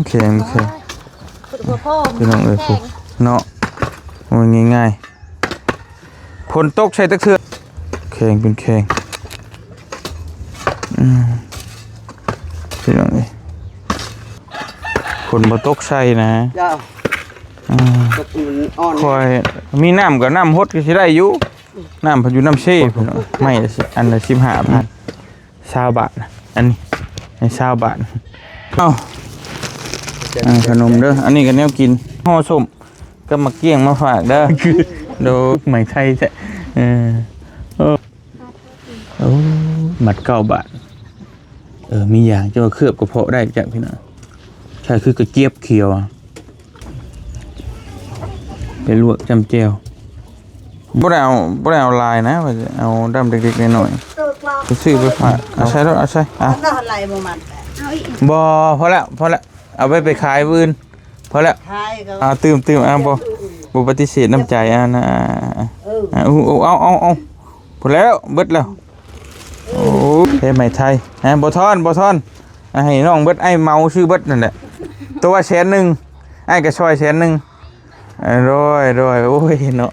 ແຂງ ແຂງ ພີ່ນ້ອງເອີຍ ເນາະ ໂອ້ຍ ງ່າຍໆ ຝົນຕົກໃສ່ຈັກເທື່ອ ແຂງເປັນແຂງ ອືມ ພີ່ນ້ອງເອີຍ ຝົນບໍ່ຕົກໃສ່ນະ ເຈົ້າ ອືມ ຕົກມັນອ່ອນ ຂ້ອຍມີນ້ຳກໍນ້ຳຫົດກໍຊິໄດ້ຢູ່ ນ້ຳເພິ່ນຢູ່ນ້ຳເຊ ພີ່ນ້ອງ ໄມ້ອັນລະສິບຫ້າພັນ ຊາວບາດນະ ອັນນີ້ໃຫ້ຊາວບາດ ເອົ້າ ອ່າ ຂະໜົມເດີ ອັນນີ້ກໍແນວກິນ ຫໍ່ສົ້ມກັບໝາກກ້ຽງມາຝາກເດີ ໂດ ໄມ້ໄທແທ້ ເອີ ເອີ ໂອ້ ມັດເກົ້າບາດ ເອີ ມີຢາງ ເຈົ້າວ່າເຄືອບກະເພາະໄດ້ຈັກ ພີ່ນ້ອງ ຄ້າຍຄືກະຈຽບຂຽວ ໄປລວກຈ້ຳແຈ່ວ ບໍ່ໄດ້ເອົາ ບໍ່ໄດ້ເອົາຫຼາຍນະ ວ່າຊິເອົາດຳເລັກໆນ້ອຍໆ ໄປຊື້ໄປຝາກ ເອົາໃສ່ໂລດ ເອົາໃສ່ ອ່ະ ບໍ່ ພໍແລ້ວ ພໍແລ້ວ ເອົາໄວ້ໄປຂາຍມື້ອື່ນ ພໍແລ້ວ ຂາຍກໍ ອ່າ ຕື່ມໆ ອ່າ ບໍ່ ບໍ່ປະຕິເສດນ້ຳໃຈ ອ່າ ນະ ອ່າ ເອີ ອ່າ ເອົາ ເອົາ ເອົາ ພໍແລ້ວ ເບິດແລ້ວ ໂອ້ ເຮັດໄມ້ໄທ ຮະ ບໍ່ທອນ ບໍ່ທອນ ອ່າ ໃຫ້ນ້ອງເບິດ ອ້າຍເໝົາຊື້ເບິດນັ້ນແຫຼະ ຕົວແສນໜຶ່ງ ອ້າຍກໍຊ່ອຍແສນໜຶ່ງ ໂດຍ ໂດຍ ໂອ້ຍ ເນາະ.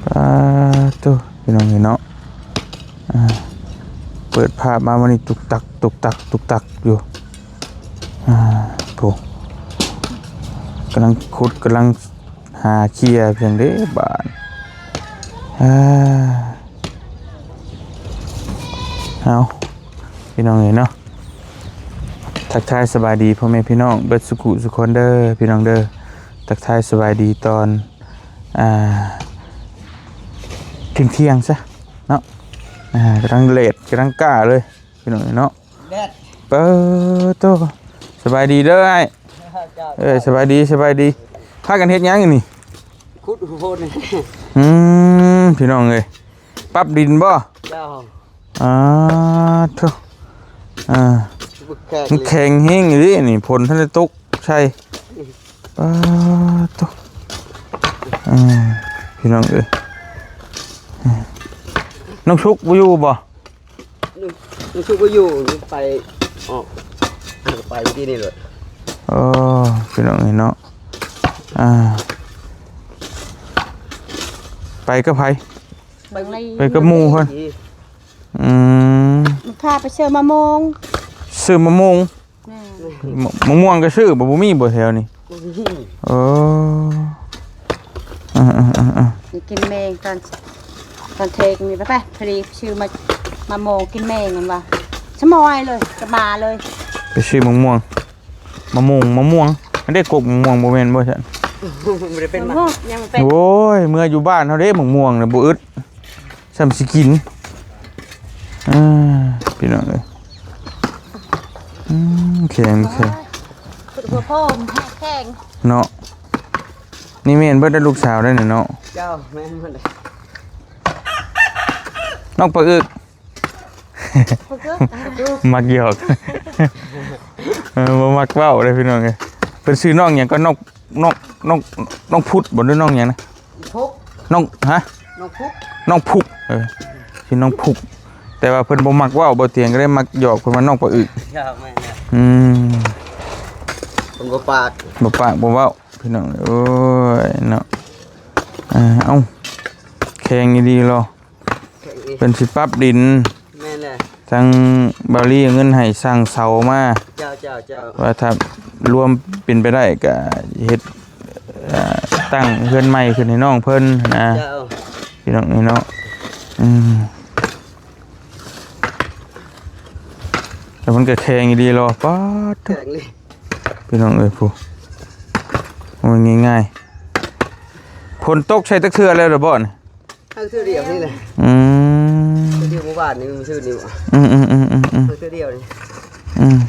ປາໂຕ ພີ່ນ້ອງເອີຍເນາະ ອ່າ ເປີດພາບມາມື້ນີ້ຕຸກຕັກ ຕຸກຕັກ ຕຸກຕັກຢູ່ ອ່າ ໂອ້ ກຳລັງຂຸດ ກຳລັງຫາເຄຍພຽງເດ້ບາດ ອ່າ ເອົາ ພີ່ນ້ອງເອີຍເນາະ ທັກທາຍສະບາຍດີພໍ່ແມ່ພີ່ນ້ອງເບິດສຸຂູສຸຄົນເດີ ພີ່ນ້ອງເດີ ທັກທາຍສະບາຍດີຕອນ ອ່າ ທ່ຽງໆຊະເນາະ ອ່າ ກຳລັງແດດ ກຳລັງກ້າເລີຍ ພີ່ນ້ອງເອີຍເນາະ ແດດ ເປີດໂຕ ສະບາຍດີເດີອ້າຍ ເຈົ້າ ເອີ ສະບາຍດີ ສະບາຍດີ ພາກັນເຮັດຫຍັງນີ້ ຂຸດໂພນ ອືມ ພີ່ນ້ອງເອີຍ ປັບດິນບໍ່ ເຈົ້າ ອ່າ ໂທ້ ອ່າ ມັນແຂງແຮງອີ່ຫຼີນີ້ ຝົນທັນໄດ້ຕົກໃສ່ ອ່າ ໂທ້ ອ່າ ພີ່ນ້ອງເອີຍ ນ້ອງສຸກບໍ່ຢູ່ບໍ່ ນ້ອງ ນ້ອງສຸກບໍ່ຢູ່ ໄປ ອອກ ໄປມື້ກີ້ນີ້ເລີຍ ເອີ ພີ່ນ້ອງເອີຍເນາະ ອ່າ ໄປກັບໃຜ ໄປກັບໝູ່ເພິ່ນ ອືມ ພາໄປຊື້ມະມ່ວງ ຊື້ມະມ່ວງ ແມ່ນ ມະ ມະມ່ວງກໍຊື້ບໍ່ ບໍ່ມີບໍ່ແຖວນີ້ ບໍ່ມີ ເອີ ອ່າໆໆໆ ກິນແມງຕອນ ຕອນເທກນີ້ ໄປໆ ພໍດີຊື້ມາ ມະມ່ວງກິນແມງ ມັນວ່າສະໝອຍເລີຍ ກະມາເລີຍ ໄປຊື້ມະມ່ວງ ມະມ່ວງ ມະມ່ວງ ອັນເດ້ກົກມະມ່ວງ ບໍ່ແມ່ນບໍ່ຊັ້ນ ບໍ່ໄດ້ເປັນ ມະມ່ວງ ຍັງບໍ່ເປັນ ໂອ້ຍ ເມື່ອຢູ່ບ້ານເຮົາເດ້ ມະມ່ວງນະບໍ່ອຶດ ຊ່ຳຊິກິນ ອ່າ ພີ່ນ້ອງເອີຍ ອືມ ແຂງ ແຂງ ຄືບໍ່ພໍແຂງເນາະ ນີ້ແມ່ນເບິດແລ້ວລູກສາວໄດ້ນີ້ເນາະ ເຈົ້າ ແມ່ນໝົດເລີຍ ນ້ອງປາອຶກ ມັກຫຍອກ ເອີ ບໍ່ມັກເວົ້າເດ້ພີ່ນ້ອງເອີຍ ເພິ່ນຊື່ນ້ອງຫຍັງກໍ ນ້ອງ ນ້ອງ ນ້ອງ ນ້ອງພຸດບໍ່ ຫຼືນ້ອງຫຍັງນະ ພຸກ ນ້ອງ ຮະ ນ້ອງພຸກ ນ້ອງພຸກ ເອີ ຊື່ນ້ອງພຸກ ແຕ່ວ່າເພິ່ນບໍ່ມັກເວົ້າ ບໍ່ຕຽງກໍເລີຍມັກຫຍອກເພິ່ນວ່ານ້ອງປາອຶກ ຫຍອກແມ່ນແຫຼະ ອືມ ເພິ່ນບໍ່ປາກ ບໍ່ປາກບໍ່ເວົ້າ ພີ່ນ້ອງ ໂອ້ຍເນາະ ອ່າ ເອົ້າ ແຂງອີ່ຫຼີເນາະ ເພິ່ນຊິປັບດິນ ແມ່ນແຫຼະ ທາງບ່າວລີເອົາເງິນໃຫ້ສ້າງເສົາມາ ເຈົ້າ ເຈົ້າ ເຈົ້າ ວ່າຖ້າລວມເປັນໄປໄດ້ກະເຮັດ ເອີ ຕັ້ງເຮືອນໃໝ່ຂຶ້ນໃຫ້ນ້ອງເພິ່ນນະ ເຈົ້າ ພີ່ນ້ອງເອີຍເນາະ ອືມ ແຕ່ມັນກະແຂງອີ່ຫຼີເນາະ ປາດໂທ້ ແຂງເລີຍ ພີ່ນ້ອງເອີຍ ຜູ້ ໂອ້ຍ ງ່າຍໆ ຝົນຕົກໃສ່ຈັກເທື່ອແລ້ວເດີບໍ່ນີ້? ເອົາເທື່ອດຽວນີ້ແຫຼະ ອືມ ເທື່ອດຽວມື້ວານນີ້ ມື້ຊື່ນີ້ບໍ່ ອືມໆໆໆ ເອົາເທື່ອດຽວນີ້ ອືມ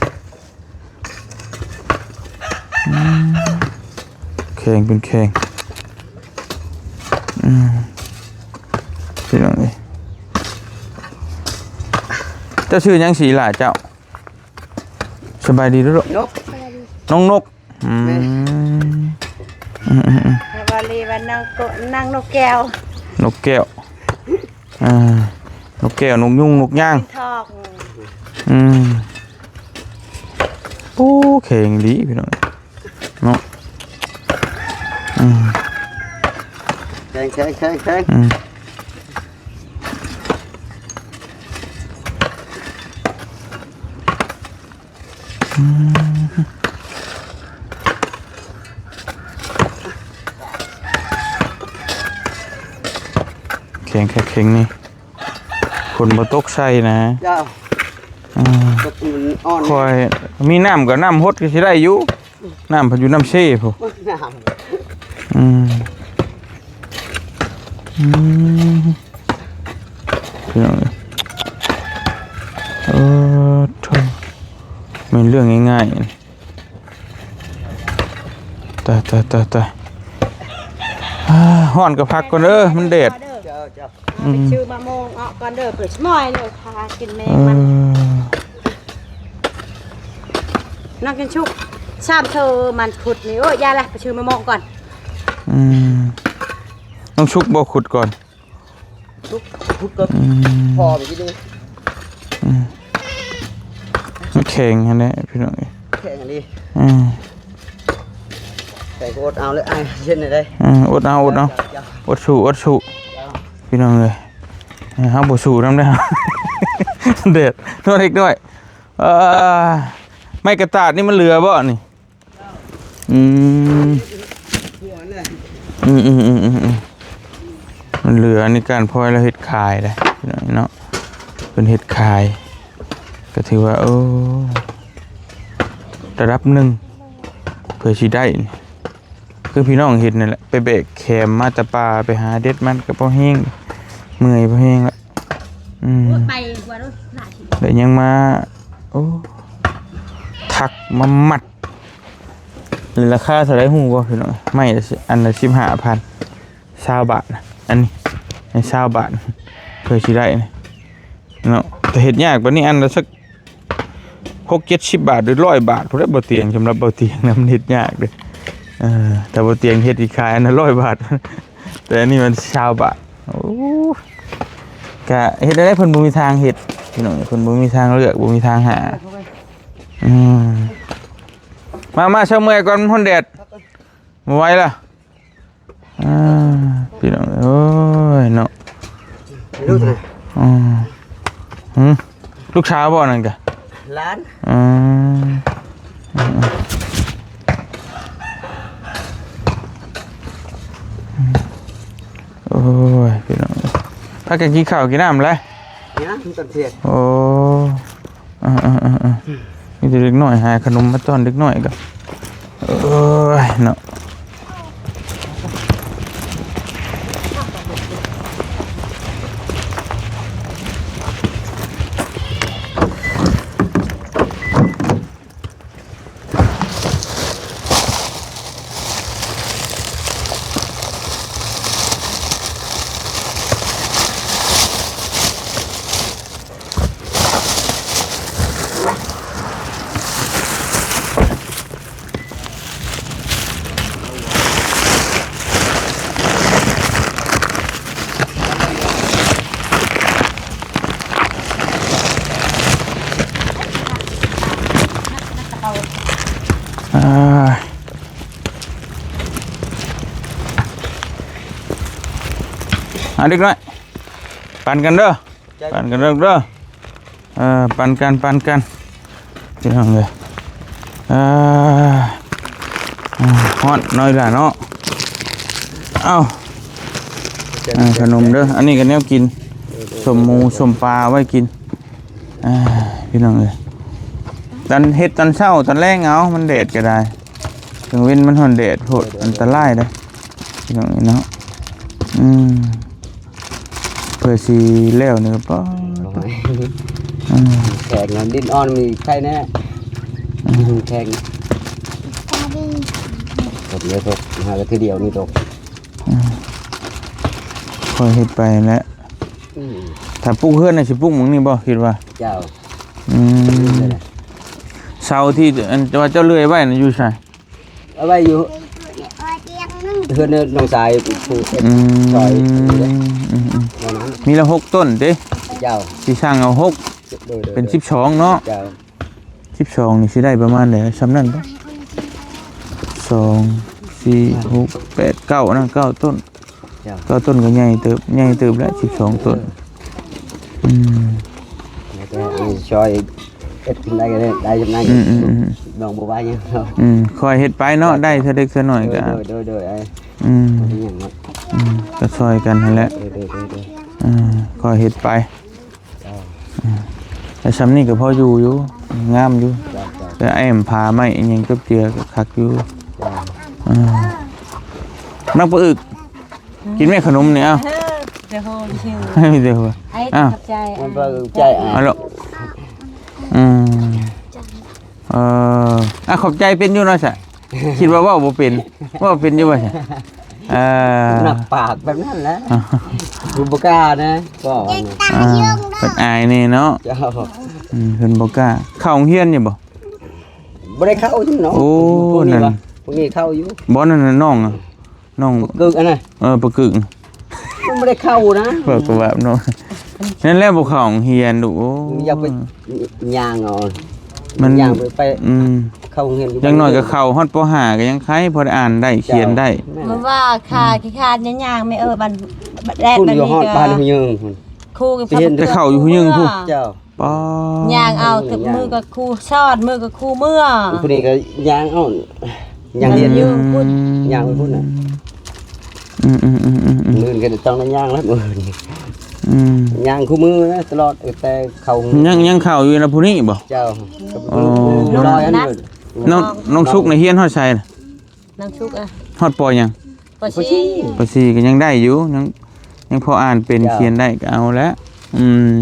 ອືມ ແຂງເປັນແຂງ ອືມ ພີ່ນ້ອງເອີຍ ເຈົ້າຊື່ຫຍັງ ສີຫຼ້າເຈົ້າ? ສະບາຍດີເດີ້ລູກ ນົກ ນ້ອງນົກ ອືມ ແມ່ນ ອືມໆໆ ເອີ້ນວ່ານາງ ນາງນົກແກ້ວ ນົກແກ້ວ ອ່າ ນົກແກ້ວ ນົກຍຸງ ນົກຍາງ ທອງ ອືມ ໂອ້ ແຂງອີ່ຫຼີພີ່ນ້ອງເນາະ ອືມ ແຂງ ແຂງ ແຂງ ແຂງ ອືມ ອືມ ແຂງຄັກແຂງແນ່ ຝົນບໍ່ຕົກໃສ່ນະ ເຈົ້າ ອືມ ຕົກມັນອ່ອນ ຂ້ອຍມີນ້ຳກໍນ້ຳຫົດກໍຊິໄດ້ຢູ່ ນ້ຳເພິ່ນຢູ່ນ້ຳເຊພຸ້ນ ນ້ຳ ອືມ ອືມ ພີ່ນ້ອງເອີຍ ເອີ ໂທ້ ແມ່ນເລື່ອງງ່າຍໆ ຕາຍ ຕາຍ ຕາຍ ຕາຍ ອາ ຮ້ອນກໍພັກກ່ອນເດີ ມັນແດດ ເຈົ້າ ເຈົ້າ ອືມ ໄປຊື້ມະມ່ວງເອາະກ່ອນເດີ ເພິ່ນຊິມອຍເລີຍ ພາກິນແມງມັນ ເອີ ນ້ອງກິນຊຸກ ຊາມເທີມັນຂຸດນີ້ ໂອ້ຍ ຢ່າລະ ໄປຊື້ມະມ່ວງກ່ອນ ອືມ ນ້ອງຊຸກບໍ່ຂຸດກ່ອນ ຂຸດ ຂຸດກໍ ອືມ ພໍໄປກິນນີ້ ອືມ ມັນແຂງຫັ້ນແຫຼະພີ່ນ້ອງເອີຍ ແຂງອີ່ຫຼີ ອືມ ແຂງກໍອົດເອົາເລີຍ ອ້າຍ ເຢັນໄດ້ ອືມ ອົດເອົາ ອົດເອົາ ເຈົ້າ ເຈົ້າ ອົດສູ້ ອົດສູ້ ເຈົ້າ ພີ່ນ້ອງເອີຍ ເຮົາບໍ່ສູ້ນຳເດີ ແດດ ນ້ອຍເລັກນ້ອຍ ເອີ ໄມ້ກະຕາດນີ້ມັນເຫຼືອບໍ່ນີ້? ອືມ ອືມໆໆໆ ມັນເຫຼືອໃນການພອຍລາວເຮັດຂາຍເດ້ເນາະ ເພິ່ນເຮັດຂາຍ ກໍຖືວ່າ ໂອ້ ລະດັບໜຶ່ງ ເພື່ອຊິໄດ້ ຄືພີ່ນ້ອງເຫັນນັ້ນແຫຼະ ໄປແບກແຄມມາແຕ່ປ່າ ໄປຫາເດັດມັນກໍພໍແຮງ ເມື່ອຍພໍແຮງລະ ອືມ ໂອ້ຍ ໄປກວ່າໂລດ ໄດ້ຫຍັງມາ ໂອ້ ທັກມາມັດ ລາຄາເທົ່າໃດຮູ້ບໍ່ພີ່ນ້ອງ? ໄມ້ລະ ອັນລະສິບຫ້າພັນ ຊາວບາດນະ ອັນນີ້ ໃຫ້ຊາວບາດ ເພື່ອຊິໄດ້ນະເນາະ ແຕ່ເຮັດຍາກປານນີ້ ອັນລະສັກຫົກເຈັດສິບບາດ ຫຼື ຮ້ອຍບາດພຸ້ນແຫຼະ ບໍ່ຕຽງ ສຳລັບບໍ່ຕຽງນະ ມັນເຮັດຍາກເດ້ ເອີ ຖ້າບໍ່ຕຽງເຮັດຊິຂາຍອັນລະຮ້ອຍບາດ ແຕ່ອັນນີ້ມັນຊາວບາດ ໂອ້ ກະເຮັດແນວໃດ ເພິ່ນບໍ່ມີທາງເຮັດ ພີ່ນ້ອງ ເພິ່ນບໍ່ມີທາງເລືອກ ບໍ່ມີທາງຫາ ອືມ ມາ ມາ ເຊົາເມື່ອຍກ່ອນ ມັນຮ້ອນແດດ ບໍ່ໄຫວລະ ອ່າ ພີ່ນ້ອງເອີຍເນາະ ລູກນະ ອືມ ຫື ລູກສາວບໍ່ນັ້ນກະ? ຫຼານ ອືມ ໂອ້ຍ ພີ່ນ້ອງເອີຍ ພາກັນກິນເຂົ້າກິນນ້ຳແລ້ວ ຍັງ ຕອນທ່ຽງ ໂອ້ ເອີໆໆໆ ມີແຕ່ເດັກນ້ອຍ ຫາຂະໜົມມາຕ້ອນເດັກນ້ອຍກ່ອນ ໂອ້ຍເນາະ ອ່າ ອ່າ ເດັກນ້ອຍ ປັ່ນກັນເດີ ປັ່ນກັນເດີ ເອີ ປັ່ນກັນ ປັ່ນກັນ ພີ່ນ້ອງເອີຍ ອ່າ ຮ້ອນໜ້ອຍລະເນາະ ເອົ້າ ອ່າ ຂະໜົມເດີ ອັນນີ້ກໍແນວກິນ ສົ້ມໝູ ສົ້ມປາໄວ້ກິນ ອ່າ ພີ່ນ້ອງເອີຍ ຕອນເຮັດຕອນເຊົ້າຕອນແລງເອົາ ມັນແດດກໍໄດ້ ກາງເວັນມັນຮ້ອນແດດໂພດ ອັນຕະລາຍເດ້ ພີ່ນ້ອງເອີຍເນາະ ອືມ ເພື່ອຊິແລ້ວນີ້ກໍ ອືມ ແຂງ ດິນອ່ອນມີໄຄແນ່ ອືມ ດິນແຂງ ຝົນບໍ່ຕົກ ຫາກະທີດຽວນີ້ຕົກ ອືມ ຄ່ອຍເຮັດໄປແຫຼະ ອືມ ຖ້າປຸກເຮືອນນະ ຊິປຸກໝ່ອງນີ້ບໍ່ ຄິດວ່າ? ເຈົ້າ ອືມ ນີ້ແຫຼະ ເສົາທີ່ ອັນ ທີ່ວ່າເຈົ້າເລື່ອຍໄວ້ນະ ຢູ່ໃສ? ເອົາໄວ້ຢູ່ ເອົາໄວ້ຕຽງໜຶ່ງ ເຮືອນນ້ອງຊາຍຜູ້ເຮັດ ອືມ ຊ່ອຍ ອືມໆ ແນວນັ້ນ ມີລະຫົກຕົ້ນເດ້ ເຈົ້າ ຊິສັ່ງເອົາຫົກ ໂດຍໆ ເປັນສິບສອງເນາະ ເຈົ້າ ສິບສອງນີ້ຊິໄດ້ປະມານໃດ ສ່ຳນັ້ນບໍ່? ສອງ ສີ່ ຫົກ ແປດ ເກົ້ານະ ເກົ້າຕົ້ນ ເຈົ້າ ເກົ້າຕົ້ນກໍໃຫຍ່ເຕີບ ໃຫຍ່ເຕີບແລ້ວ ສິບສອງຕົ້ນ ເອີ ອືມ ແລ້ວກໍອັນຊ່ອຍເຮັດໄດ້ກໍໄດ້ ໄດ້ຈຳນານ ອືມໆໆ ນ້ອງບໍ່ວ່າຫຍັງເນາະ ອືມ ຄ່ອຍເຮັດໄປເນາະ ໄດ້ເທື່ອເລັກເທື່ອໜ້ອຍກໍ ໂດຍໆ ໂດຍໆ ອືມ ບໍ່ມີຫຍັງເນາະ ອືມ ກໍຊ່ອຍກັນຫັ້ນແຫຼະ ໂດຍໆ ອືມ ຄ່ອຍເຮັດໄປ ເຈົ້າ ອືມ ແຕ່ຊ່ຳນີ້ກໍພໍຢູ່ຢູ່ ງາມຢູ່ ເຈົ້າໆ ແຕ່ແອ້ມຜາໄມ້ອີ່ຫຍັງຈົບເຈື່ອກໍຄັກຢູ່ ເຈົ້າ ອືມ ມັກປາອຶກ ກິນແມ່ຂະໜົມນີ້ ເອົ້າ ເອີ ແຕ່ໂຫ ມີແຕ່ຫົວ ອ້າຍ ເອົ້າ ຂອບໃຈ ມັນບໍ່ໃຈ ເອົາລະ ອືມ ເອີ ອ່ະ ຂອບໃຈເປັນຢູ່ເນາະຊະ ຄິດວ່າເວົ້າບໍ່ເປັນ ເວົ້າເປັນຢູ່ບໍ່ຊະ ເອີ ນັບປາກແບບນັ້ນແຫຼະ ເອີ ບໍ່ກ້ານະ ກໍ ອ່າ ເພິ່ນອາຍແດ່ເນາະ ເຈົ້າ ອືມ ເພິ່ນບໍ່ກ້າ ເຂົ້າໂຮງຮຽນຢູ່ບໍ່? ບໍ່ໄດ້ເຂົ້າຢູ່ເນາະ ໂອ້ ພວກນີ້ ນັ້ນ ວ່າ ພວກນີ້ເຂົ້າຢູ່ ບໍ່ ນັ້ນນະ ນ້ອງ ນ້ອງປາກຶກອັນນະ ເອີ ປາກຶກ ມັນບໍ່ໄດ້ເຂົ້ານະ ເວົ້າກໍວ່າເນາະ ນັ້ນແຫຼະບໍ່ເຂົ້າໂຮງຮຽນລູກ ໂອ້ ຢາກໄປຍ່າງເອົາ ມັນຍ່າງໄປ ໄປ ອືມ ເຂົ້າໂຮງຮຽນ ຢ່າງໜ້ອຍກໍເຂົ້າຮອດ ປໍຫ້າ ກໍຍັງໄຄ ພໍໄດ້ອ່ານໄດ້ຂຽນໄດ້ ເຈົ້າ ມັນວ່າຂ້າຂີ້ຄ້ານຍ່າງ ແມ່ເອີ ບັດແດດ ພຸ້ນ ບັດນີ້ ຢູ່ຮອດ ກໍ ບ້ານຜູ້ຍິງພຸ້ນ ຄູກໍ ໄປເຮັດ ໄປເຂົ້າຢູ່ຜູ້ຍິງພຸ້ນ ເຈົ້າ ປ້າ ຍ່າງເອົາ ຖືກມືກໍຄູສອນ ມືກໍຄູເມືອ ຜູ້ນີ້ກໍຍ່າງເອົາ ຍ່າງຮຽນຢູ່ ອືມ ຍ່າງໄປພຸ້ນນະ ອືມໆໆໆໆ ມື້ອື່ນກໍຕ້ອງໄດ້ຍ່າງແລ້ວ ມື້ອື່ນ ອືມ ຍ່າງຄູ່ມື້ນະ ຕະຫຼອດ ເອີ ແຕ່ເຂົ້າ ຍັງ ຍັງເຂົ້າຢູ່ນະ ຜູ້ນີ້ບໍ່? ເຈົ້າ ອໍ ນ້ອງ ນ້ອງ ນ້ອງສຸກນີ້ຮຽນຮອດໃສນະ? ນ້ອງສຸກ ຮອດ ປ.ຫຍັງ? ປ.ສີ່ ປ.ສີ່ ກໍຍັງໄດ້ຢູ່ ຍັງ ຍັງພໍອ່ານເປັນ ເຈົ້າ ຂຽນໄດ້ກໍເອົາແຫຼະ ອືມ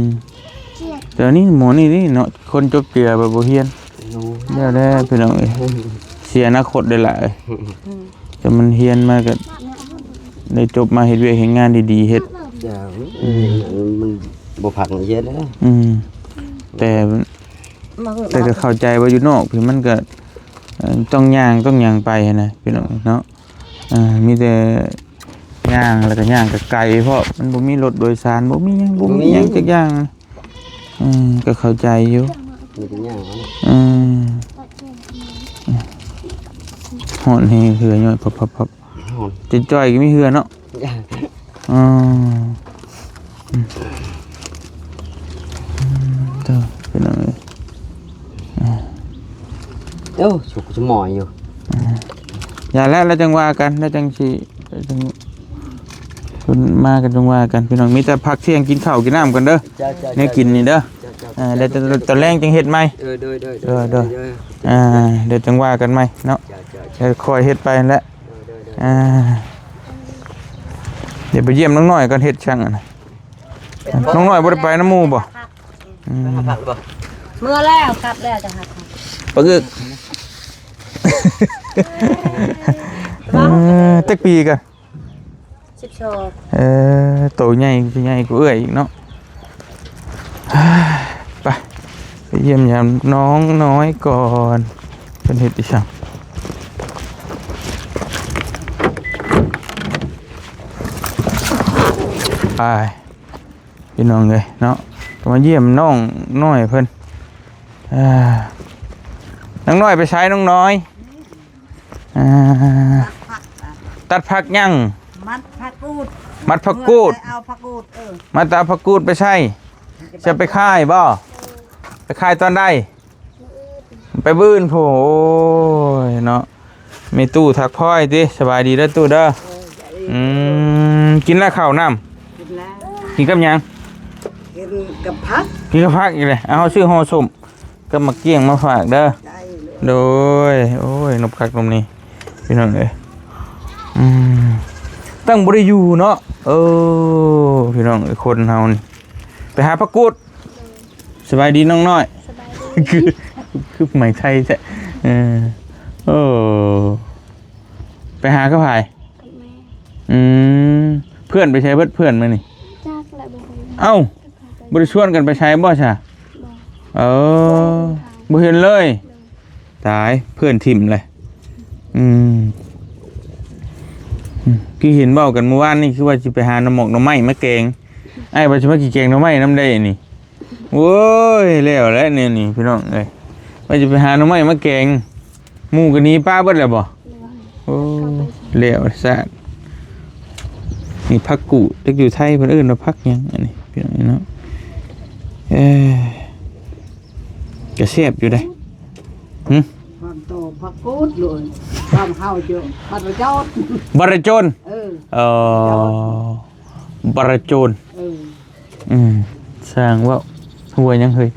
ແຕ່ນີ້ໝໍນີ້ນີ້ເນາະ ຄົນຈົບເຈືອໄປບໍ່ຮຽນ ໂອ້ ແລ້ວແຫຼະພີ່ນ້ອງເອີຍ ເສຍອະນາຄົດໄດ້ຫຼາຍ ອືມ ແຕ່ມັນຮຽນມາກໍໄດ້ຈົບມາເຮັດວຽກເຮັດງານດີໆເຮັດ ເຈົ້າ ອືມ ມັນບໍ່ພັກຮຽນເດ້ ອືມ ແຕ່ ແຕ່ກໍເຂົ້າໃຈວ່າຢູ່ນອກພີ້ມັນກໍ ເອີ ຕ້ອງຍ່າງຕ້ອງຫຍັງໄປຫັ້ນນະພີ່ນ້ອງເນາະ ເອີ ມີແຕ່ຍ່າງ ແລ້ວກໍຍ່າງກໍໄກ ເພາະມັນບໍ່ມີລົດໂດຍສານ ບໍ່ມີຫຍັງ ບໍ່ມີຫຍັງ ບໍ່ມີຫຍັງຈັກຢ່າງ ເອີ ກໍເຂົ້າໃຈຢູ່ ມີແຕ່ຍ່າງເອົາ ເອີ ຮ້ອນແຮງ ເຫື່ອຍ້ອຍພັບໆໆ ຮ້ອນ ເຈນຈອຍກໍມີເຫື່ອເນາະ ອໍ ອືມ ເດີ ພີ່ນ້ອງເອີຍ ໂອ້ ສຸກສະໝອຍຢູ່ ຢ່າແລ້ວ ແລ້ວຈັ່ງວ່າກັນ ແລ້ວຈັ່ງຊິ ຈັ່ງ ເພິ່ນມາກັນຈັ່ງວ່າກັນ ພີ່ນ້ອງ ມີແຕ່ພັກທ່ຽງກິນເຂົ້າກິນນ້ຳກັນເດີ ເຈົ້າໆໆ ແນວກິນນີ້ເດີ ເຈົ້າໆໆ ເອີ ແລ້ວຕອນແລງຈັ່ງເຮັດໃໝ່ ເອີ ໂດຍໆໆ ເອີ ໂດຍ ອ່າ ດຽວຈັ່ງວ່າກັນໃໝ່ເນາະ ເຈົ້າໆໆ ຄ່ອຍເຮັດໄປຫັ້ນແຫຼະ ອ່າ ດຽວໄປຢ້ຽມນ້ອງນ້ອຍກ່ອນ ເຮັດຊ່າງອັນນະ ນ້ອງນ້ອຍບໍ່ໄດ້ໄປນຳໝູ່ບໍ່? ອືມ ໄປຫາພັກບໍ່? ເມື່ອແລ້ວ ກັບແລ້ວຈັ່ງຫາພັກ ປາອຶກ ເອີ ຈັກປີກະ? ສິບສອງ ເອີ ໂຕໃຫຍ່ ໂຕໃຫຍ່ກວ່າເອື້ອຍອີກເນາະ ໄປ ໄປຢ້ຽມຢາມນ້ອງນ້ອຍກ່ອນ ເພິ່ນເຮັດອີ່ຫຍັງ ໄປ ພີ່ນ້ອງເອີຍເນາະ ກໍມາຢ້ຽມນ້ອງນ້ອຍເພິ່ນ ເອີ ນ້ອງນ້ອຍໄປໃສ ນ້ອງນ້ອຍ? ອ່າ ຕັດຜັກ ຕັດຜັກຫຍັງ? ມັດຜັກກູດ ມັດຜັກກູດ ເອົາຜັກກູດ ເອີ ມັດແຕ່ເອົາຜັກກູດໄປໃສ່ ຈະໄປຂາຍບໍ່? ໄປຂາຍຕອນໃດ? ໄປມື້ອື່ນພຸ້ນ ໂອ້ຍເນາະ ແມ່ຕູ້ທັກພອຍຕິ ສະບາຍດີເດີຕູ້ເດີ ເອີ ອືມ ກິນແລ້ວເຂົ້ານ້ຳ? ກິນແລ້ວ ກິນກັບຫຍັງ? ກິນກັບຜັກ ກິນກັບຜັກອີກແລ້ວ ເອົາ ເຮົາຊື້ຫໍ່ສົ້ມ ກັບໝາກກ້ຽງມາຝາກເດີ ໄດ້ເລີຍ ໂດຍ ໂອ້ຍ ນົບຄັກນົບນີ້ ພີ່ນ້ອງເອີຍ ອືມ ຕັ້ງບໍ່ໄດ້ຢູ່ເນາະ ເອີ ພີ່ນ້ອງເອີຍ ຄົນເຮົານີ້ ໄປຫາຜັກກູດ ສະບາຍດີນ້ອງນ້ອຍ ສະບາຍດີ ຄື ຄືໄໝໄທແທ້ ເອີ ໂອ້ ໄປຫາກັບໃຜ? ກັບແມ່ ອືມ ເພື່ອນໄປໃສເບິດ ເພື່ອນມື້ນີ້? ຈັກແຫຼະ ບໍ່ຮູ້ ເອົ້າ ບໍ່ໄດ້ຊວນກັນໄປໃສບໍ່ຊະ? ບໍ່ ເອີ ບໍ່ເຫັນເລີຍ ໂດຍ ຕາຍ ເພື່ອນຖິ້ມແຫຼະ ອືມ ອືມ ຄືເຫັນເວົ້າກັນມື້ວານນີ້ ຄືວ່າຊິໄປຫາໜໍ່ໝອກໜໍ່ໄມ້ມາແກງ. ອ້າຍວ່າຊິມາກິນແກງໜໍ່ໄມ້ນຳໄດ໋ນີ້. ໂອ້ຍ ແລ້ວແຫຼະແນວນີ້ພີ່ນ້ອງເອີຍ ວ່າຊິໄປຫາໜໍ່ໄມ້ມາແກງ. ໝູ່ກໍໜີປະເບິດແລ້ວບໍ່? ໂອ້ ແລ້ວຊະ. ນີ້ຜັກກູດ ຈັກຢູ່ໄທເພິ່ນເອີ້ນວ່າຜັກຫຍັງອັນນີ້ ພີ່ນ້ອງເນາະ. ເອີ ກະແຊບຢູ່ເດ້. ຫຶ? ພັກໂຕ ຜັກກູດໂລດ. ບ້ານເຮົາເຈົ້າ ບັກກະໂຈນ ບັກກະໂຈນ. ເອີ ເອີ ບັກກະໂຈນ. ເອີ ອືມ ຊ່າງເວົ້າ. ຫົວຫຍັງເຮີ້ຍ?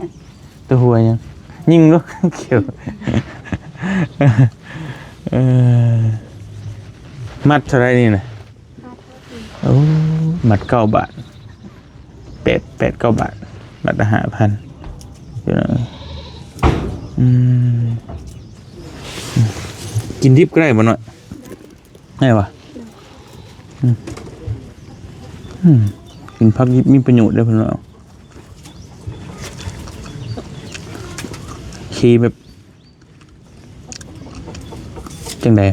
ຕົວຫົວຫຍັງ? ຍິງເນາະ ຂຽວ. ເອີ ມັດເທົ່າໃດນີ້ນະ? ໂອ້ ມັດເກົ້າບາດ ແປດ ແປດເກົ້າບາດ ມັດລະຫ້າພັນ. ອືມ ກິນດິບກໍໄດ້ບໍ່ນ້ອຍ? ໄດ້ຫວາ? ອືມ ອືມ ກິນຜັກດິບມີປະໂຫຍດເດ້ເພິ່ນວ່າ. ເຄແບບ ຈັ່ງໃດ?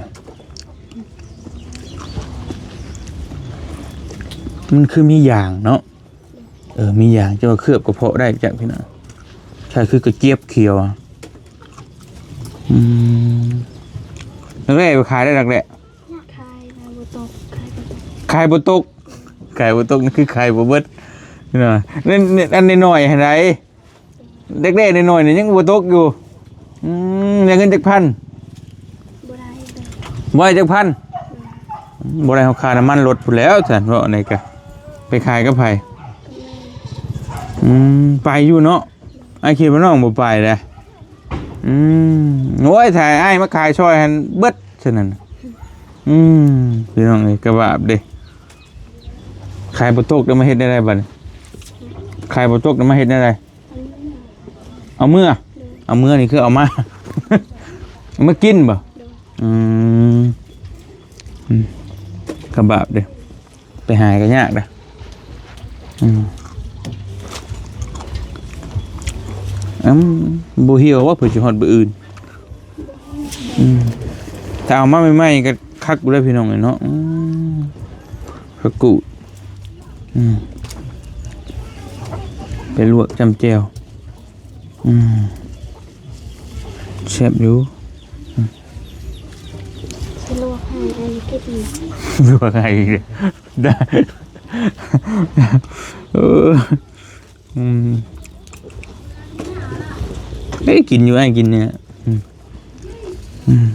ມັນຄືມີຢາງເນາະ. ເອີ ມີຢາງ ຈະວ່າເຄືອບກະເພາະໄດ້ຈັກພີ່ນ້ອງ. ຄ້າຍຄືກະຈຽບຂຽວ. ອືມ ນັກແລໄປຂາຍໄດ້ນັກແລ? ຂາຍບໍ່ຕົກ ຂາຍບໍ່ຕົກ ຂາຍບໍ່ຕົກ ຂາຍບໍ່ຕົກ ນັ້ນຄືຂາຍບໍ່ເບິດເນາະ. ອັນນ້ອຍໆຫັ້ນໃດ ແລກໆນ້ອຍໆນີ້ຍັງບໍ່ຕົກຢູ່. ອືມ ໄດ້ເງິນຈັກພັນ? ບໍ່ໄດ້ ບໍ່ໄດ້ຈັກພັນ. ອືມ ບໍ່ໄດ້ເຮົາຄ່ານ້ຳມັນລົດພຸ້ນແລ້ວຊັ້ນ. ເວົ້າອັນໃດກະໄປຂາຍກັບໃຜ? ອືມ ໄປຢູ່ເນາະ. ອ້າຍຄິດວ່ານ້ອງບໍ່ໄປເດ້. ອືມ ໂອ້ຍ ຖ້າອ້າຍມາຂາຍຊ່ອຍຫັ້ນເບິດຊັ້ນນັ້ນ. ອືມ ພີ່ນ້ອງເອີຍ ກະບາບເດ້. ຂາຍບໍ່ຕົກແລ້ວມາເຮັດແນວໃດບັດນີ້? ຂາຍບໍ່ຕົກແລ້ວມາເຮັດແນວໃດ? ເອົາເມືອ ເອົາເມືອນີ້ຄືເອົາມາ ເອົາມາກິນບໍ່? ອືມ ອືມ ກະບາບເດ້. ໄປຫາກໍຍາກນະ. ອືມ ອືມ ບໍ່ຫ່ຽວວ່າເພິ່ນຊິຮອດມື້ອື່ນ. ອືມ ຖ້າເອົາມາໃໝ່ໆກໍຄັກຢູ່ເດ້ພີ່ນ້ອງເອີຍເນາະ. ອືມ ຜັກກູດ ອືມ ໄປລວກຈ້ຳແຈ່ວ. ອືມ ແຊບຢູ່. ອືມ ຊິລວກໃຫ້ອັນກິນ ລວກໃຫ້ອີກ ໄດ້ ເອີ ອືມ ເອີ ກິນຢູ່ ອ້າຍກິນນີ້. ອືມ ອືມ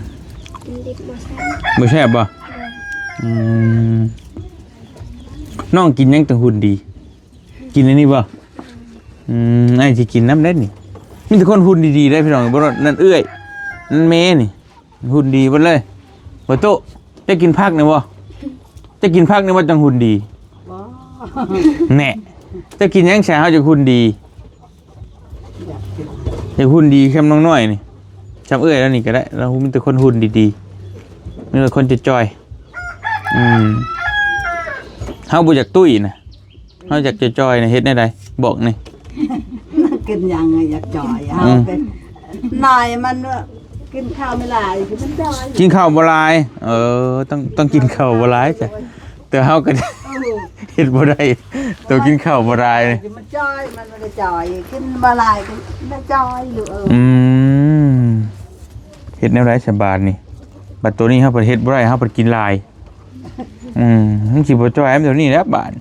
ກິນດິບບໍ່ແຊບ ບໍ່ແຊບບໍ່? ອືມ ອືມ ນ້ອງກິນຫຍັງຈັ່ງຫຸ່ນດີ? ກິນອັນນີ້ບໍ່? ອືມ ອ້າຍຊິກິນນຳເດ້ນີ້. ມີແຕ່ຄົນຫຸ່ນດີໆເດ້ພີ່ນ້ອງ ບໍ່ ນັ້ນເອື້ອຍ ນັ້ນແມ່ນີ້ ຫຸ່ນດີເບິດເລີຍ. ບໍ່ໂຕະ ເຈົ້າກິນຜັກນີ້ບໍ່? ເຈົ້າກິນຜັກນີ້ບໍ່ຈັ່ງຫຸ່ນດີ? ບໍ່ ແນ່ ເຈົ້າກິນຫຍັງຊະ ເຮົາຈັ່ງຫຸ່ນດີ? ຢາກກິນ ຢາກຫຸ່ນດີສ່ຳນ້ອງນ້ອຍນີ້ ສ່ຳເອື້ອຍລາວນີ້ກໍໄດ້. ລາວມີແຕ່ຄົນຫຸ່ນດີໆ ມີແຕ່ຄົນຈ່ອຍໆ. ອືມ ເຮົາບໍ່ຢາກຕຸ້ຍນະ ເຮົາຢາກຈ່ອຍໆນະ ເຮັດແນວໃດ? ບອກແດ່. ກິນຫຍັງໃຫ້ຢາກຈ່ອຍ? ເຮົາ ອືມ ເປັນນ້ອຍມັນ ກິນເຂົ້າບໍ່ຫຼາຍ ມັນຈ່ອຍ ກິນເຂົ້າບໍ່ຫຼາຍ. ເອີ ຕ້ອງ ຕ້ອງກິນເຂົ້າບໍ່ຫຼາຍຈ້ະ. ແຕ່ເຮົາກໍ ເອີ ເຮັດບໍ່ໄດ້ ໂຕກິນເຂົ້າບໍ່ຫຼາຍ ມັນຈ່ອຍ ມັນບໍ່ໄດ້ຈ່ອຍ ກິນບໍ່ຫຼາຍກໍໄດ້ຈ່ອຍຢູ່. ເອີ ອືມ ເຮັດແນວໃດສະບາດນີ້? ບັດໂຕນີ້ເຮົາພັດເຮັດບໍ່ໄດ້ ເຮົາພັດກິນຫຼາຍ. ອືມ ມັນຊິບໍ່ຈ່ອຍ ມັນໂຕນີ້ແຫຼະບາດ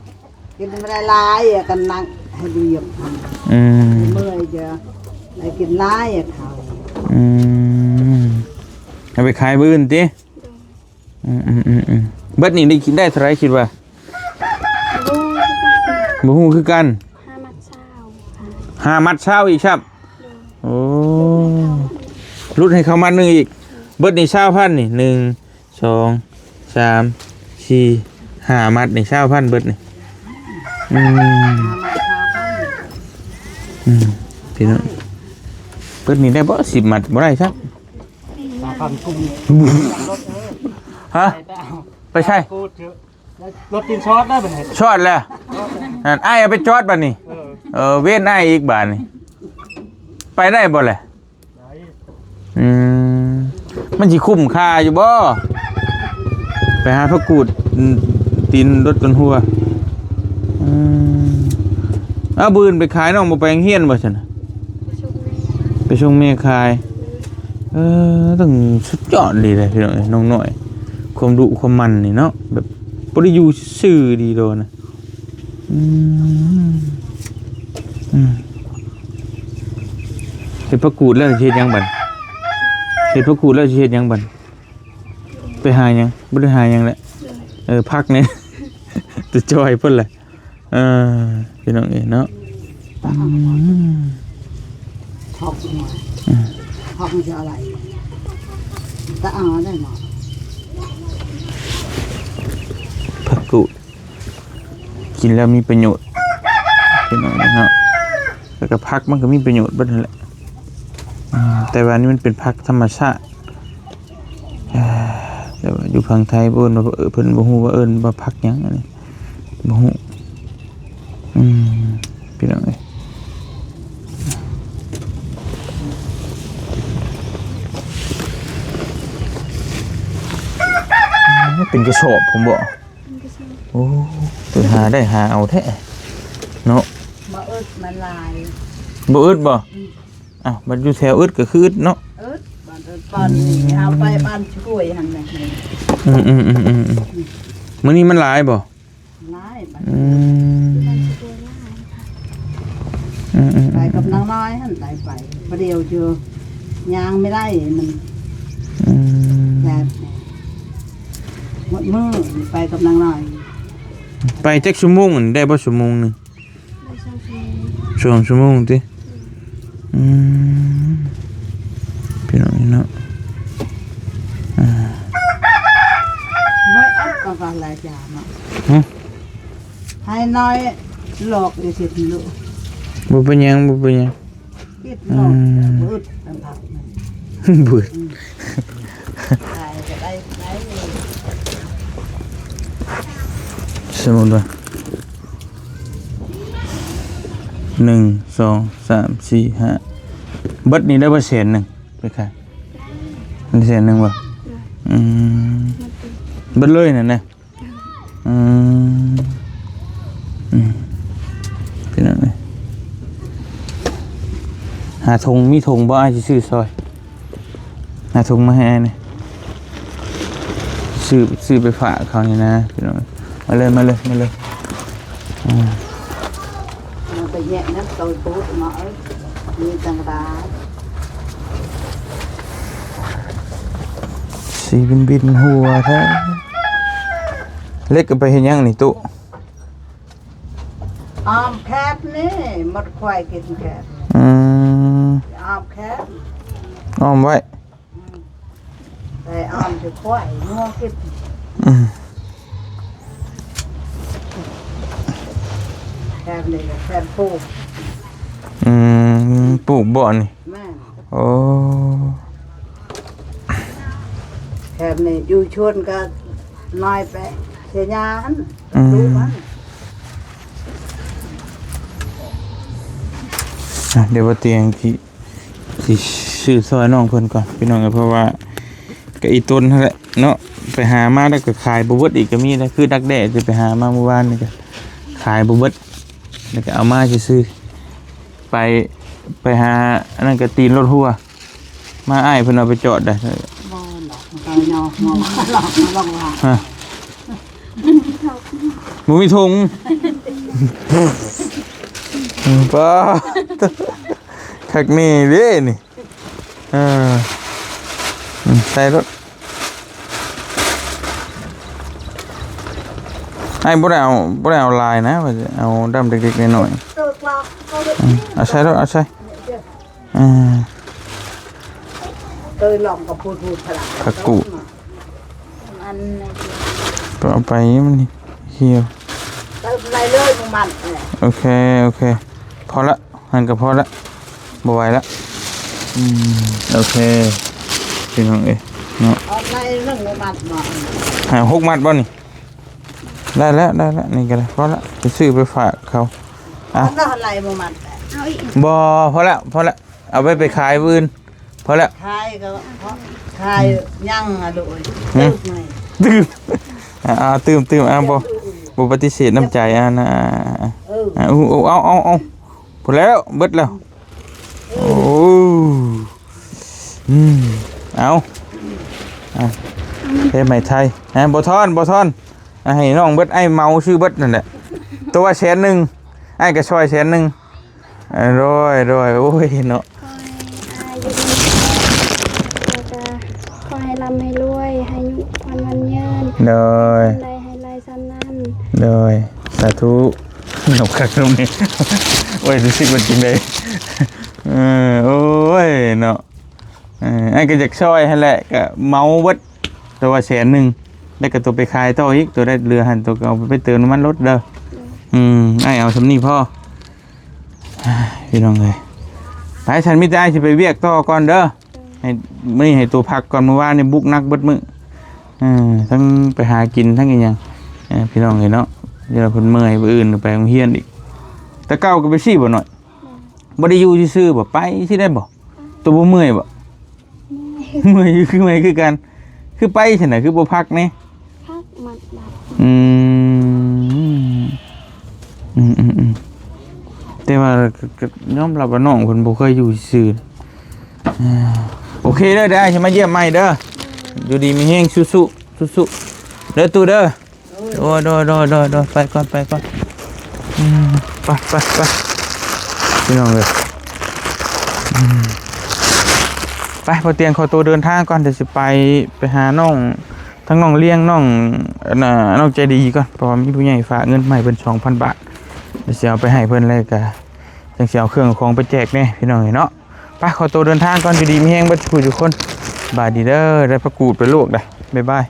ກິນບໍ່ໄດ້ຫຼາຍ ກໍນັ່ງໃຫ້ດຽວ. ອືມ ເມື່ອຍຈະໄດ້ກິນຫຼາຍເຂົ້າ. ອືມ ເອົາໄປຂາຍມື້ອື່ນຕິ? ອືມໆໆໆ ເບິດນີ້ໄດ້ກິນໄດ້ເທົ່າໃດຄິດວ່າ? ບໍ່ຮູ້ຄືກັນ ຫ້າມັດຊາວ ຫ້າມັດຊາວອີກຊ້ຳ. ໂອ້ ຫຼຸດໃຫ້ເຂົາມັດໜຶ່ງອີກ. ເບິດນີ້ຊາວພັນນີ້ ໜຶ່ງ ສອງ ສາມ ສີ່ ຫ້າມັດນີ້ ຊາວພັນເບິດນີ້. ອືມ ອືມ ພີ່ນ້ອງ ເບິດນີ້ໄດ້ບໍ່? ສິບມັດບໍ່ໄດ້ຊ້ຳ. ສາມພັນກຸມ ຮະ? ໄປໃສ? ລົດກິນຊອດໄດ້ບັດນີ້ ຊອດແລ້ວ. ນັ້ນ ອ້າຍເອົາໄປຈອດບັດນີ້. ເອີ ເອີ ເວັ້ນອ້າຍອີກບາດນີ້ ໄປໄດ້ບໍ່ແຫຼະ? ໄດ້. ອືມ ມັນຊິຄຸ້ມຄ່າຢູ່ບໍ່? ໄປຫາຜັກກູດ ຕີນລົດຈົນຮົ່ວ. ອືມ ອ້າວ ມື້ອື່ນໄປຂາຍ ນ້ອງບໍ່ໄປໂຮງຮຽນບໍ່ຊັ້ນນະ? ໄປສົ່ງແມ່ຂາຍ. ເອີ ຕ້ອງສຸດຍອດດີເດ້ພີ່ນ້ອງເອີຍ ນ້ອງນ້ອຍ ຄວາມດຸຄວາມໝັ່ນນີ້ເນາະ ແບບບໍ່ໄດ້ຢູ່ຊື່ດີໂດນະ. ອືມ ອືມ ເຮັດຜັກກູດແລ້ວຊິເຮັດຫຍັງບັດ? ເຮັດຜັກກູດແລ້ວຊິເຮັດຫຍັງບັດ? ໄປຫາຫຍັງ? ບໍ່ໄດ້ຫາຫຍັງແຫຼະ. ເອີ ພັກແດ່ ແຕ່ຈ່ອຍເພິ່ນແຫຼະ. ເອີ ພີ່ນ້ອງເອີຍເນາະ. ອືມ ອືມ ຜັກກູດ ກິນແລ້ວມີປະໂຫຍດ ພີ່ນ້ອງເນາະ. ແລ້ວກໍຜັກມັນກໍມີປະໂຫຍດເບິດຫັ້ນແຫຼະ. ອືມ ແຕ່ວ່າອັນນີ້ມັນເປັນຜັກທຳມະຊາດ. ເອີ ແຕ່ວ່າຢູ່ຝັ່ງໄທເພິ່ນວ່າ ເອີ ເພິ່ນບໍ່ຮູ້ວ່າເອີ້ນວ່າຜັກຫຍັງ ອັນນີ້ບໍ່ຮູ້. ອືມ ພີ່ນ້ອງເອີຍ ເປັນກະສອບພຸ້ນບໍ່? ໂອ້ ໄປຫາໄດ້ຫາເອົາແທ້ເນາະ. ບໍ່ອຶດ ມັນຫຼາຍ. ບໍ່ອຶດບໍ່? ອືມ ອ້າວ ບັດຢູ່ແຖວອຶດກໍຄືອຶດເນາະ. ອຶດ ບ້ານອຶດ ບ້ານນີ້ ເອົາໄປບ້ານຊ່ວຍຫັ້ນແຫຼະ. ອືມໆໆໆ ມື້ນີ້ມັນຫຼາຍບໍ່? ຫຼາຍ. ອືມ ອືມໆໆ ໄປກັບນາງນ້ອຍຫັ້ນ ໄດ້ໄປ ບໍ່ດຽວຢູ່ ຍ່າງບໍ່ໄດ້ ມັນ ອືມ ແດດ ໝົດມື້ໄປກັບນາງນ້ອຍ. ໄປຈັກຊົ່ວໂມງ? ໄດ້ບໍ່ຊົ່ວໂມງໜຶ່ງ? ໄດ້ສອງຊົ່ວໂມງ. ສອງຊົ່ວໂມງຕິ? ອືມ ພີ່ນ້ອງເນາະ. ອ່າ ບໍ່ອັດກໍວ່າລາຍຢາເນາະ. ຫຶ? ໃຫ້ນ້ອຍຫຼອກອີກຊິລູກ. ບໍ່ເປັນຫຍັງ ບໍ່ເປັນຫຍັງ. ອືມ ບືດ ອືມ ສະມຸດວ່າ ໜຶ່ງ ສອງ ສາມ ສີ່ ຫ້າ ເບິດນີ້ໄດ້ບໍ່ແສນໜຶ່ງ ໄປຂາຍ ໄດ້ແສນໜຶ່ງບໍ່? ອືມ ເບິດເລີຍນັ້ນນະ. ອືມ ອືມ ພີ່ນ້ອງເອີຍ ຫາຖົງ ມີຖົງບໍ່? ອ້າຍຊິຊື້ຊ່ອຍ ຫາຖົງມາໃຫ້ອ້າຍແດ່ ຊື້ ຊື້ໄປຝາກເຂົານີ້ນະ ພີ່ນ້ອງເອີຍ. ມາເລີຍ ມາເລີຍ ມາເລີຍ. ອືມ ເອົາໄປແຍກນຳໂຕໂຕເນາະ ເອີ ມີຈັ່ງໃດ ສີບິນໆຫົວແທ້. ເຫຼັກເອົາໄປເຮັດຫຍັງນີ້ຕຸ? ອ້ອມແຄບນີ້ ໝົດຄວາຍກິນແຄບ. ອືມ ອ້ອມແຄບ ອ້ອມໄວ້. ອືມ ໄປອ້ອມຈະຄວາຍງົວກິນ. ອືມ ແຄບນີ້ແຄບປູກ. ອືມ ປູກບໍ່ນີ້? ແມ່ນ. ໂອ້ ແຄບນີ້ຢູ່ຊວນກໍນ້ອຍໄປ ເສຍຫຍ້າຫັ້ນ. ອືມ ດູມັນ. ອ່ະ ດຽວບໍ່ຕຽງຊິ ຊິຊື້ຊ່ອຍນ້ອງເພິ່ນກ່ອນ ພີ່ນ້ອງເອີຍ ເພາະວ່າກໍອີ່ຕົນຫັ້ນແຫຼະເນາະ ໄປຫາມາແລ້ວກໍຂາຍບໍ່ເບິດອີກກໍມີນະ ຄືດັກແດ້ທີ່ໄປຫາມາມື້ວານນີ້ກໍຂາຍບໍ່ເບິດ ແລ້ວກໍເອົາມາຊື່ໆ ໄປ ໄປຫາອັນນັ້ນກໍຕີນລົດຮົ່ວ ມາ ອ້າຍເພິ່ນເອົາໄປຈອດໄດ໋. ບໍ່ຫຼອກ ບໍ່ຫຼອກ ບໍ່ຫຼອກວ່າ ຮະ ບໍ່ມີຖົງ ປ້າ ຄັກແນ່ເດ້ນີ້. ເອີ ອືມ ໃສ່ລົດ ອ້າຍບໍ່ໄດ້ເອົາ ບໍ່ໄດ້ເອົາຫຼາຍນະ ວ່າຊິເອົາດຳເລັກໆນ້ອຍໆ. ອືມ ເອົາໃສ່ລົດ ເອົາໃສ່. ອ່າ ເອີ ລອງກັບພູດ ພູດພະລາ ຜັກກູດ ອັນ ກໍເອົາໄປ ມັນຫ່ຽວ ເຕີມໄດ້ເລີຍ ບໍ່ມັນ. ໂອເຄ ໂອເຄ ພໍລະ ຫັ້ນກໍພໍລະ ບໍ່ໄຫວລະ. ອືມ ໂອເຄ ພີ່ນ້ອງເອີຍເນາະ ເອົາໄດ້ໜຶ່ງມັດບໍ່? ຫ້າຫົກມັດບໍ່ນີ້? ໄດ້ແລ້ວ ໄດ້ແລ້ວ ນີ້ກໍໄດ້ ພໍລະ ໄປຊື້ໄປຝາກເຂົາ. ອ່ະ ເອົາໄດ້ບໍ່ມັດ? ບໍ່ ພໍແລ້ວ ພໍແລ້ວ ເອົາໄວ້ໄປຂາຍມື້ອື່ນ ພໍແລ້ວ. ຂາຍກໍຂາຍ ອືມ ຍັງອະລູກເອີຍ ຫຶ ຕື່ມ ຕື່ມ. ເ ອ່າ ຕື່ມໆ ອ່າ ບໍ່ ບໍ່ປະຕິເສດນ້ຳໃຈ ອ່າ ນະ ເອີ ອ່າ ເອົາ ເອົາ ເອົາ ເອົາ ພໍແລ້ວ ເບິດແລ້ວ ໂອ້ ອືມ ເອົາ ອ່າ ເຮັດໃໝ່ໄທ ອ່າ ບໍ່ທອນ ບໍ່ທອນ ອ່າ ໃຫ້ນ້ອງເບິດ ອ້າຍເໝົາຊື້ເບິດນັ້ນແຫຼະ ຕົວແສນໜຶ່ງ ອ້າຍກໍຊ່ອຍແສນໜຶ່ງ ອ່າ ໂດຍ ໂດຍ ໂອ້ຍເນາະ ຂໍໃຫ້ອ້າຍຢູ່ດີມີແຮງ ແລ້ວກໍຂໍໃຫ້ລ່ຳໃຫ້ລວຍ ໃຫ້ອາຍຸໝັ້ນຍືນ ໂດຍ ໄດ້ໃຫ້ຫຼາຍສ່ຳນັ້ນ ໂດຍ ສາທຸ ນົກຄັກນົກນີ້ ໂອ້ຍ ຮູ້ສຶກວ່າຈັ່ງໃດ ເອີ ໂອ້ຍເນາະ ເອີ ອ້າຍກໍຢາກຊ່ອຍຫັ້ນແຫຼະ ກໍເໝົາເບິດ ຕົວແສນໜຶ່ງ ແລ້ວກໍຕົວໄປຂາຍຕໍ່ອີກ ຕົວໄດ້ເຫຼືອຫັ້ນ ຕົວກໍເອົາໄປເຕີມນ້ຳມັນລົດເດີ ອືມ ອ້າຍເອົາສ່ຳນີ້ພໍ ພີ່ນ້ອງເອີຍ ໄປຊັ້ນ ມີແຕ່ອ້າຍຊິໄປວຽກຕໍ່ກ່ອນເດີ ໃຫ້ ມື້ນີ້ໃຫ້ຕົວພັກກ່ອນ ມື້ວານນີ້ບຸກໜັກເບິດມື້ ເອີ ທັງໄປຫາກິນທັງອີ່ຫຍັງ ເອີ ພີ່ນ້ອງເອີຍເນາະ ຢ່າເພິ່ນເມື່ອຍ ມື້ອື່ນໄປໂຮງຮຽນອີກ ແຕ່ເກົ່າກໍໄປຊີ້ບໍ່ນ້ອຍ ບໍ່ໄດ້ຢູ່ຊື່ໆບໍ່ ໄປຊີ້ໄດ້ບໍ່ ຕົວບໍ່ເມື່ອຍບໍ່ ເມື່ອຍ ເມື່ອຍຢູ່ ຄືເມື່ອຍຄືກັນ ຄືໄປຊັ້ນນະ ຄືບໍ່ພັກແດ່ ພັກມັດບາດ ອືມ ອືມໆ ແຕ່ວ່າກໍ ກໍຍອມຮັບວ່ານ້ອງເພິ່ນບໍ່ເຄີຍຢູ່ຊື່ ອ່າ ໂອເຄເດີ ດຽວອ້າຍຊິມາຢ້ຽມໃໝ່ເດີ ຢູ່ດີມີແຮງ ສູ້ໆ ສູ້ໆ ເດີຕູ້ເດີ ໂດຍ ໂດຍ ໂດຍ ໂດຍ ໂດຍ ໄປກ່ອນ ໄປກ່ອນ ອືມ ໄປ ໄປ ໄປ ພີ່ນ້ອງເອີຍ ອືມ ໄປ ພໍ່ຕຽງຂໍຕົວເດີນທາງກ່ອນ ດຽວຊິໄປ ໄປຫານ້ອງ ທັງນ້ອງລ້ຽງ ນ້ອງ ອັນນ່າ ນ້ອງໃຈດີກ່ອນ ເພາະວ່າມີຜູ້ໃຫຍ່ຝາກເງິນມາໃຫ້ເພິ່ນສອງພັນບາດ ດຽວຊິເອົາໄປໃຫ້ເພິ່ນ ແລ້ວກະຈັ່ງຊິເອົາເຄື່ອງເອົາຂອງໄປແຈກແດ່ ພີ່ນ້ອງເອີຍເນາະ ໄປ ຂໍຕົວເດີນທາງກ່ອນ ຢູ່ດີມີແຮງເບິດທຸກຜູ້ທຸກຄົນ ສະບາຍດີເດີ ໄດ້ຜັກກູດໄປລວກໄດ໋ ບາຍບາຍ.